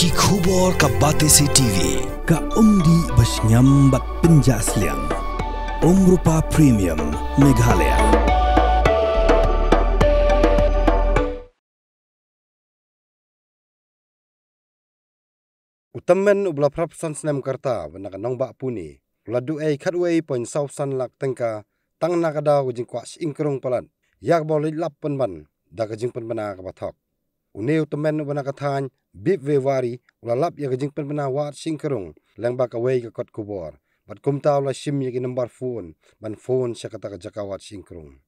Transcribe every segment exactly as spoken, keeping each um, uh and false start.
Ki khubor ka Batesi T V. Ka umdih ba shngiam bad pynjah sliang. Umrupa Premium Meghalaya. U tymmen uba la phra phew san snem ka rta, uba na ka nongbah Pune, u la duh ei khatwei point saw san lak tyngka tang na ka daw ka jingkwah shyieng krung palat ïa kaba u la leit lap pynban da ka jingpynbna kaba thok. Une u tymmen uba na ka thaiñ Bibwewari u la lap ïa ka jingpynbna wad shyieng krung lyngba kawei ka kot khubor, bad kumta u la shim ïa ki nombar phone ban phone sha kata ka jaka wad shyieng krung.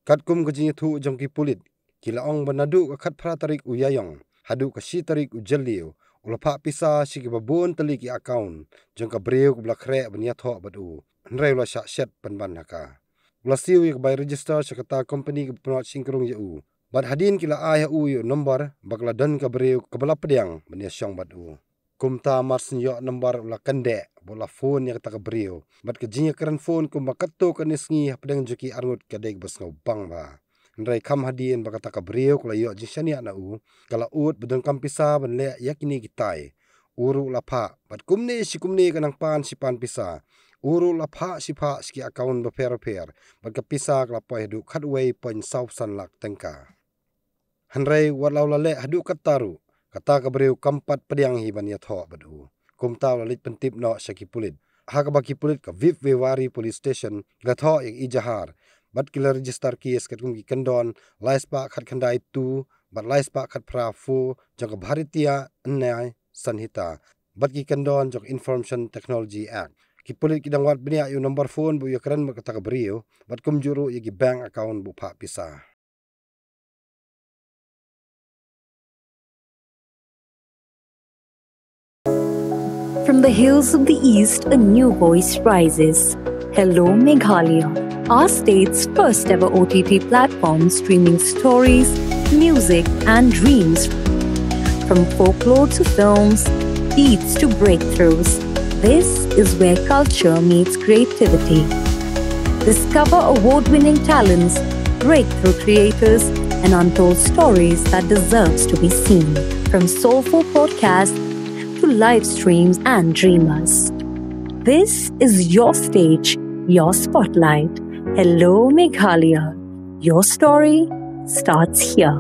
Katkum ka jingïathuh jong ki pulit, ki la ong ba naduh ka khatphra tarik u Ïaïong haduh ka shi tarik u Jylliew, u la phah pisa sha kiba bun tylli ki account jong ka briew kaba la khreh ban ïathoh bad u, hynrei u la shah shet pynban ha ka. U la siew ïa ka bai register sha kata ka company kaba pynwad shyieng krung ïa u, bad hadien ki la ai ha u ïa u nombar ba ka la don ka briew kaba la pdiang ban ïashong bad u. Kumta mar shu ïoh nombar u la kyndeh bad u la phone ïa kata ka briew, bad ka jingïakren phone kumba katto katne sngi hapdeng jong ki arngut ka dei kaba sngewbang bha. Hynrei kham hadien ba kata ka briew ka la ïoh jingshaniah na u, ka la ud ba donkam pisa ban leh ïa kine kitai. U ruh u la phah, bad kumne shi kumne ka nang pan shi pan pisa. U ruh u la phah shi phah sha ki account bapher bapher, bad ka pisa ka la poi haduh khatwei point saw san lak tyngka. Hynrei wat la u la leh haduh katta ruh, kata ka briew kam pat pdiang hi ban ïathoh bad u. Kumta u la leit pyntip noh sha ki pulit, ha kaba ki pulit ka Bibwewari Police Station ki la thoh ïa ka ejahar, bad ki la register case katkum ki kyndon lai spah khatkhyndai two bad lai spah khatphra four jong ka Bharatiya Nyaya Sanhita, bad ki kyndon jong ka Information Technology Act. Ki pulit ki dang wad bniah ïa u nombar phone ba u ïakren bad kata ka briew, bad kumjuh ruh ïa ki bank account ba u phah pisa. From the hills of the East, a new voice rises. Hello, Meghalaya, our state's first ever O T T platform, streaming stories, music, and dreams. From folklore to films, beats to breakthroughs, this is where culture meets creativity. Discover award winning talents, breakthrough creators, and untold stories that deserves to be seen. From soulful podcasts to live streams and dreamers, this is your stage, your spotlight. Hello, Meghalaya. Your story starts here.